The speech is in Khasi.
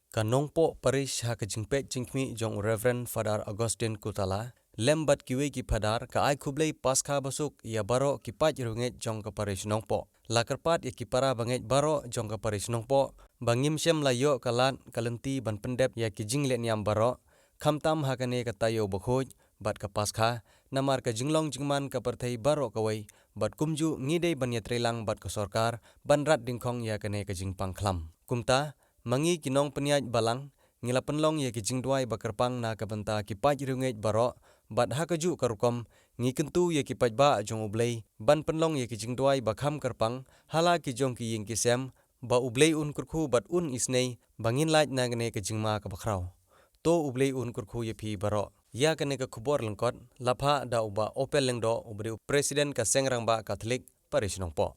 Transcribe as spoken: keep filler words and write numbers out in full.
Ka Nongpoh Parish ha ka jingpeit jingkhmih jong u Rev Fr Augustine Kutala lem bad kiwei ki Phadar ka ai khublei Paskha basuk ia baroh ki paid riewngeit jong ka Parish Nongpoh. La kyrpad ia ki para bangeit baroh jong ka Parish Nongpoh ba ngim shem la ioh ka lad ka lynti ban pyndep ia ki jinglehniam baroh khamtam ha kane ka taiew bakhuid bad ka Paskha namar ka jinglong jingman ka pyrthei baroh kawei bad kumjuh ngi dei ban iatreilang bad ka sorkar ban rat dyngkhong ia kane ka jingpang khlam. Kumta ma ngi ki nongpyniaid Balang ngi la pynlong ia ki jingduwai ba kyrpang na ka bynta ki paid riewngeit baroh bad ha kajuh ka rukom ngi kyntu ia ki paidbah jong u Blei ban pynlong ia ki jingduwai ba kham kyrpang ha la ki jong ki iing ki sem ba u Blei un kyrkhu bad un isynei ba ngin lait na kane ka jingma kaba khraw. To u Blei un kyrkhu ia phi baroh. Ia kane ka khubor lyngkot la phah da u Bah Opel Lyngdoh uba dei u President ka Seng Rangbah Katholik Parish Nongpoh.